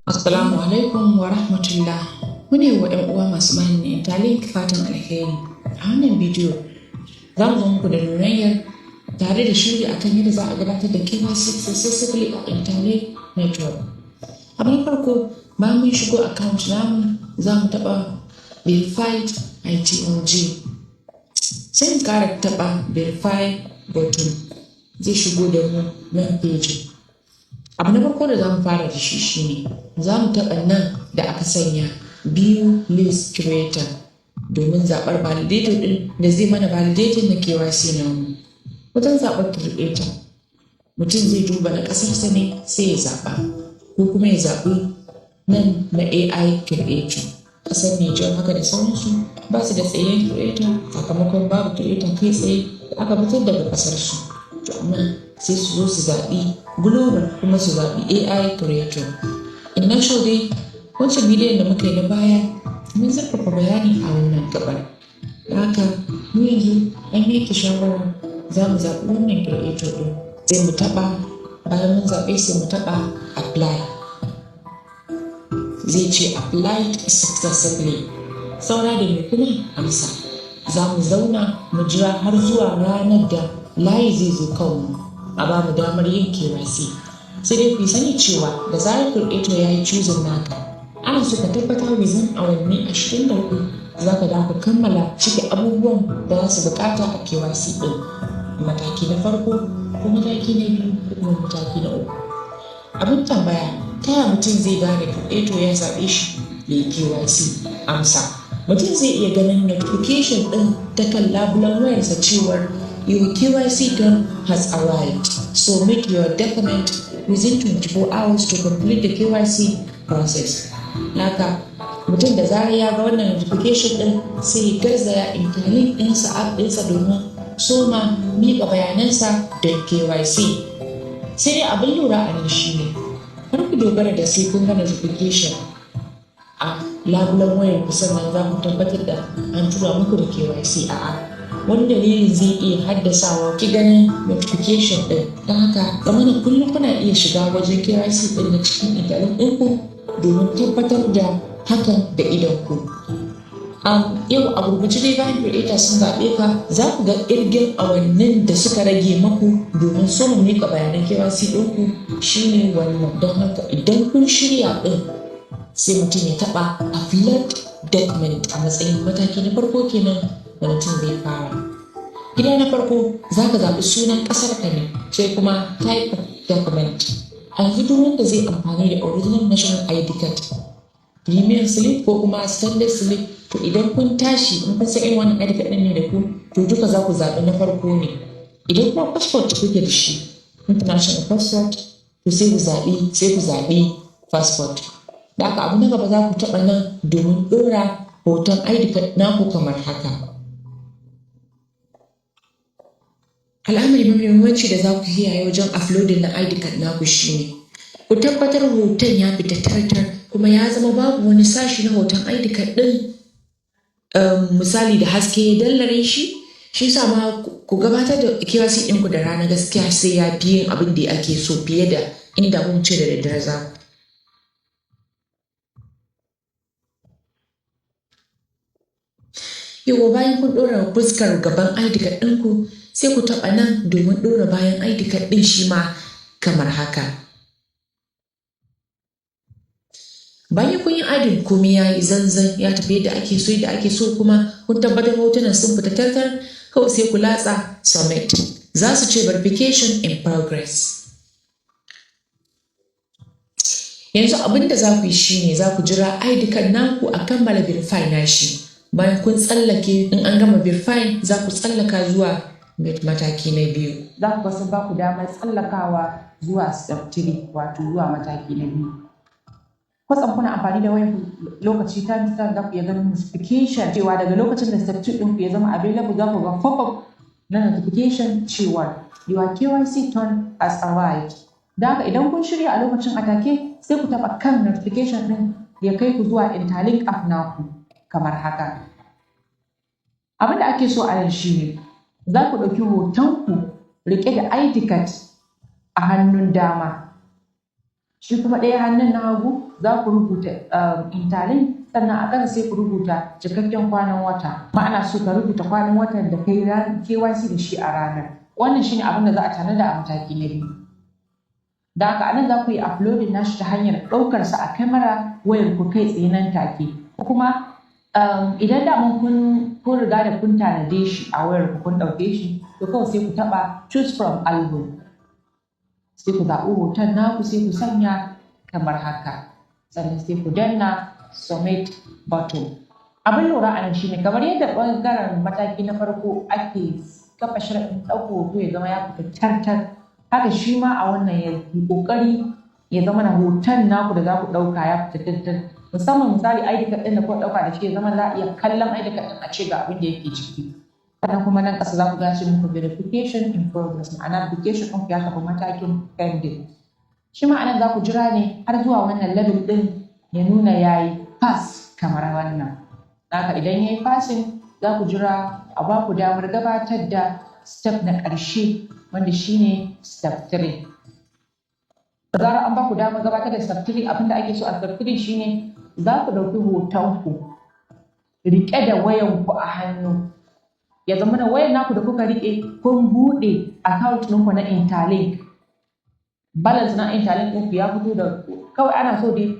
Assalamu alaikum wa rahmatullah. Mune wa 'yan uwa masu mining Interlink fatan alheri. A wannan bidiyo za mu zo muku da nunayyar tare da shiri akan yadda za a gabatar da KYC successfully a Interlink Network. Abu na farko, bayan mun shigo account namu, za mu taɓa verified ITLG. Sai mu ƙara taɓa verify button, zai shigo da mu nan page. Abu na farko da za mu fara da shi shine za mu taɓa nan da aka sanya view list creator domin zaɓar validator ɗin da zai mana validating na KYC namu. Wajen zaɓar creator, mutum zai duba na ƙasarsa ne sai ya zaɓa, ko kuma ya zaɓi nan na AI creator. Ƙasar Nijar haka da sauransu ba su da tsayayyen creator, sakamakon babu creator kai tsaye da aka fitar daga ƙasarsu. To amma sai su zo su zaɓi global kuma su zaɓi AI creator. In nutshell dai, wancan bidiyon da muka yi na baya mun zurfafa bayani a wannan gaɓar. Da haka mu yanzu an yanke shawara za mu zaɓi wannan creator ɗin. Sai mu taɓa, bayan mun zaɓe sai mu taɓa apply. Zai ce applied successfully. Saura da me kuma? Amsa. Za mu zauna mu jira har zuwa ranar da layi zai zo kanmu a ba mu damar yin KYC. Sai dai ku sani cewa da zarar creator ya yi choosing naka, ana so ka tabbatar within awanni 24 za ka dawo ka kammala cike abubuwan da za su buƙata a KYC ɗin. Mataki na farko ko mataki na biyu ko kuma mataki na uku. Abin tambaya, ta yaya mutum zai gane creator ya zaɓe shi ya yi KYC? Amsa. Mutum zai iya ganin notification ɗin ta kan labulen wayarsa cewar "Your KYC done has arrived. Submit your document within 24 hours to complete the KYC process." Haka mutum da zarar ya ga wannan notification ɗin, sai ya garzaya Interlink ɗinsa, app ɗinsa, domin soma miƙa bayanansa don KYC. Sai dai abin lura a nan shine, kar ku dogara da sai kun ga notification a labulen wayar ku sannan za ku tabbatar da an tura muku da KYC. A'a, wani dalilin zai iya haddasawa ki ganin notification ɗin. Don haka zamana kullum kuna iya shiga wajen KYC ɗin na cikin Interlink ɗinku domin tabbatar da hakan da idonku. Yau a gurguje dai, bayan creator sun zaɓe ka, za ku ga ƙirgin awannin da suka rage maku domin soma miƙa bayanan KYC ɗinku shine wannan. Don haka idan kun shirya ɗin, sai mutum ya taɓa upload document a matsayin mataki na farko kenan da mutum zai fara. Gida na farko, za ka zaɓi sunan ƙasar ka ne, sai kuma type of document. A yanzu duk wanda zai amfani da original national ID card, premium slip ko kuma standard slip, to idan kun tashi, in kun san irin wannan ID card ɗin ne da ku, to duka za ku zaɓi na farko ne. Idan kuma passport kuke da shi, international passport, to sai ku zaɓi passport. Da haka abu na gaba, za ku taɓa nan domin ɗora hoton ID card naku kamar haka. Al'amari mafi muhimmanci da za ku kiyaye wajen uploading na ID card naku shine ku tabbatar hoton ya fita tartar kuma ya zama babu wani sashi na hoton ID card ɗin, misali da haske ya dallare shi. Shi yasa ma ku gabatar da KYC ɗinku da rana gaskiya sai ya fi yin abin da ake so fiye da inda kun ce da daddare za ku. Yauwa, bayan kun ɗora fuskar gaban ID card ɗinku, sai ku taɓa nan domin ɗora bayan ID card ɗin shi ma kamar haka. Bayan kun yi adin, komai ya yi zanzan, ya tafi yadda ake so, kuma kun tabbatar hotunan sun fita tartar, kawai sai ku latsa submit. Za su ce verification in progress. Yanzu abin da za ku yi shine za ku jira ID card naku a kammala verify nashi. Bayan kun tsallake, in an gama verify, za ku tsallaka zuwa mataki na biyu. Za ku ga sun ba ku damar tsallakawa zuwa step 3, wato zuwa mataki na biyu. Kwatsam kuna amfani da wayar lokaci time to time, za ku iya ganin notification cewa daga lokacin da step 2 ɗinku ya zama available, za ku ga pop-up na notification cewa "Your KYC turn has arrived." Da haka idan kun shirya a lokacin, a take sai ku taɓa kan notification ɗin ya kai ku zuwa Interlink app naku kamar haka. Abin da ake so a nan shi ne za ku ɗauki hotonku riƙe da ID card a hannun dama. Shi kuma ɗaya hannun na hagu za ku rubuta Interlink, sannan a ƙasa sai ku rubuta cikakken kwanan wata. Ma'ana so ka rubuta kwanan watan da kai KYC da shi a ranar. Wannan shine abin da za a tanada a mataki na biyu. Da haka anan za ku yi uploading nashi ta hanyar ɗaukar sa a kamera wayar ku kai tsaye nan take. Ko kuma idan daman kun riga da kun tanade shi a wayar ku, kun ɗauke shi, to kawai sai ku taɓa "Choose from album". Sai ku zaɓi hoton naku, sai ku sanya kamar haka. Sannan sai ku danna "Submit" button. Abin lura a nan shine, kamar yadda ɓangaren mataki na farko ake kafa sharaɗin ɗaukar hoto ya zama ya fita tar-tar, haka shi ma a wannan ya yi ƙoƙari ya zama na hoton naku da za ku ɗauka ya fita tar-tar. Musamman misali ID card ɗin da kuka ɗauka da shi, ya zama za a iya kallon ID card ɗin a ce ga abin da yake ciki. Sannan kuma nan ƙasa za ku ga ce muku "Verification in progress", ma'ana verification ɗinku ya tafi matakin pending. Shi ma anan za ku jira ne har zuwa wannan level ɗin ya nuna ya yi pass kamar wannan. Haka idan ya yi passing, za ku jira a ba ku damar gabatar da step na ƙarshe, wanda shine step 3. Da zarar an ba ku damar gabatar da step 3, abinda ake so a step 3 shine za ku ɗauki hotonku riƙe da wayanku a hannu. Ya zama na wayan naku da kuka riƙe, kun buɗe account ɗinku na Interlink. Balance na Interlink ɗinku ya fito da kawai ana so dai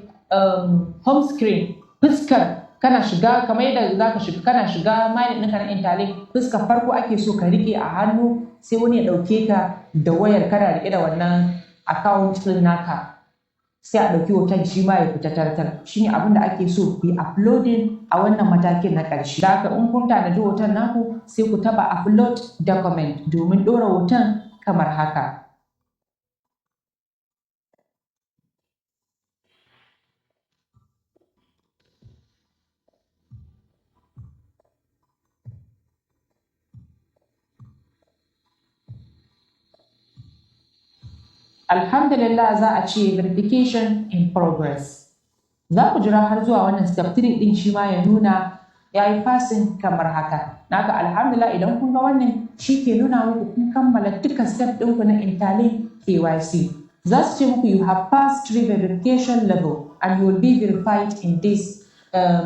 home screen, fuskar kana shiga, kamar yadda za ka shiga, kana shiga mining ɗinka na Interlink, fuskar farko ake so ka riƙe a hannu, sai wani ya ɗauke ka da wayar kana riƙe da wannan account ɗin naka, sai a ɗauki hoton, shi ma ya fita tartar. Shi ne abin da ake so ku yi uploading a wannan matakin na ƙarshe. Da haka in kun tanadi hoton naku, sai ku taɓa "Upload document" domin ɗora hoton kamar haka. Alhamdulillah, za a ce "Verification in progress". Za ku jira har zuwa wannan step 3 ɗin shi ma ya nuna ya yi passing kamar haka. Naka alhamdulillah, idan kun ga wannan, shi ke nuna muku kun kammala duka step ɗinku na Interlink KYC. Za su ce muku, "You have passed three verification level and you will be verified in this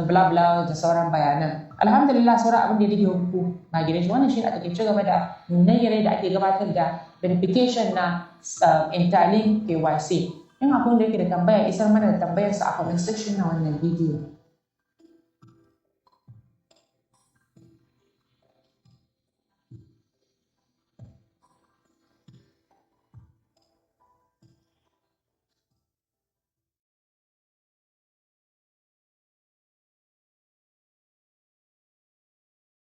blah blah" da sauran bayanan. Alhamdulillah, sauran abin da ya rage muku migration. Wannan shi ne a takaice game da nunayyar da ake gabatar da verification na Interlink KYC. In akwai wanda yake da tambaya, isar mana da tambayarsa a comment section na wannan bidiyo.